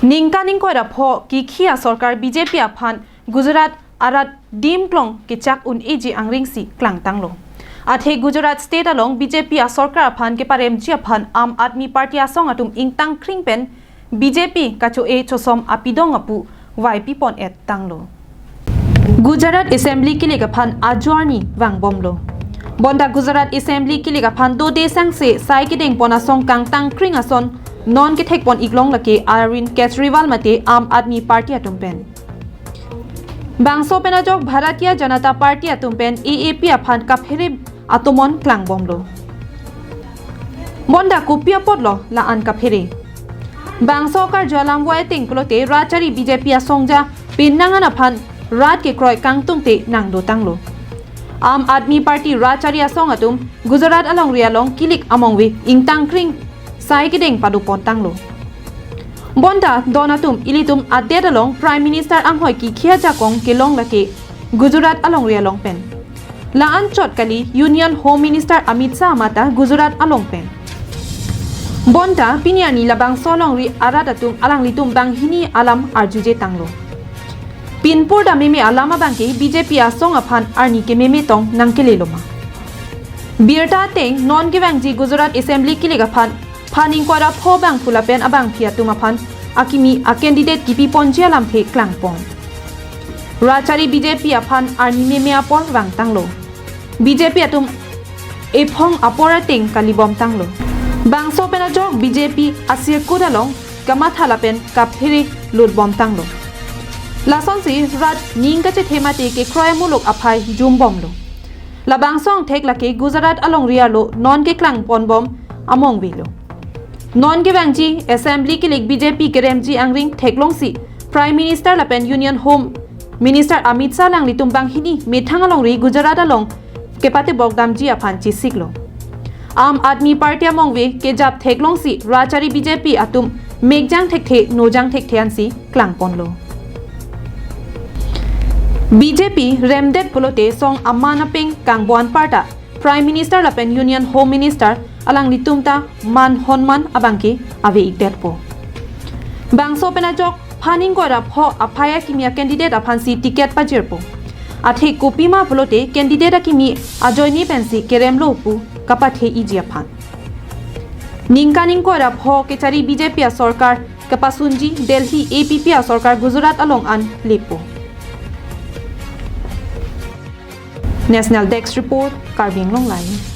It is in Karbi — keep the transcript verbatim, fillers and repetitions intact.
Ningkan ingkoi ra pho kikhi asorkar B J P aphan Gujarat arat dim klong kechak un-eji angring si klangtanglo. Athe Gujarat state along B J P asorkar aphan keparemji aphan Aam Aadmi Party asong atum ingtang kring pen B J P kacho-e chosom apidong apu vaipipon-et tanglo. Gujarat Assembly kilik aphan ajo arni vangbomlo. Bonta Gujarat Assembly kilik aphan dode sangse sai kedengpon asong kangtang kring ason non kethekpon-iklong lake Arvind Kejriwal mate Aam Aadmi Party atum pen. Bangso pen ajok Bharatiya Janata Party atum pen A A P aphan kaphere atomon klangbomlo. Bonta kopi apotlo la-an kaphere? Bangso karju alam vaiting pulote rat chari B J P asongja penang an aphan rat kekroi kangtungte nangdotanglo. Aam Aadmi Party rat chari asong atum Gujarat alongri along kilik amongve ingtang kring sai kedeng padopontanglo. Bonta don atum ilitum adet along Prime Minister anghoi kikhi ajakong kelong lake Gujarat alongri along pen. La-an chot kali Union Home Minister Amit Shah mata Gujarat along pen. Bonta pini arni labangso alongri arat atum alanglitum banghini alam arjuje tanglo. Pinpur dam meme alam abangke B J P asong aphan arni kememe tong nangkelelo ma? Birta ateng non kevangji Gujarat Assembly kilik aphan phan ingkoi ra pho bangphu lapen abangpi atum aphan akimi a-candidate kipiponji alamthe klangpon. Rat chari B J P aphan arni meme apor vangtanglo. B J P atum ephong apor ateng kalibomtanglo. Bangso pen ajok B J P asirkut along kamatha lapen kaphere lutbomtanglo. Lasonsi rat ning kachethe mate kekroi amuluk aphai jumbomlo. Labangso angthek lake Gujarat alongri arlo non keklangponbom amongvelo. Non kevangji Assembly kilik B J P keremji angring theklongsi Prime Minister lapen Union Home Minister Amit Shah alanglitum banghini methang alongri Gujarat along kepatebok damji aphan chesiklo. Aam Aadmi Party amongve kejap theklongsi rat chari B J P atum mekjang thekthe nojang thekthe ansi klangponlo. B J P remdet pulote song aman apeng kangbo anparta Prime Minister lapen Union Home Minister alanglitum ta man honman abangke ave-ikdetpo. Bangso pen ajok phan ingkoi ra pho aphai akimi a-candidate aphansi ticket pajirpo. Athe kopima pulote candidate akimi ajoine pensi keremlo pu kapathe-iji aphan. Ningkan ingkoi ra pho kechari B J P asorkar kapasunji Delhi A P P asorkar Gujarat along an lepo. National Desk Report, Karbi Anglong Live.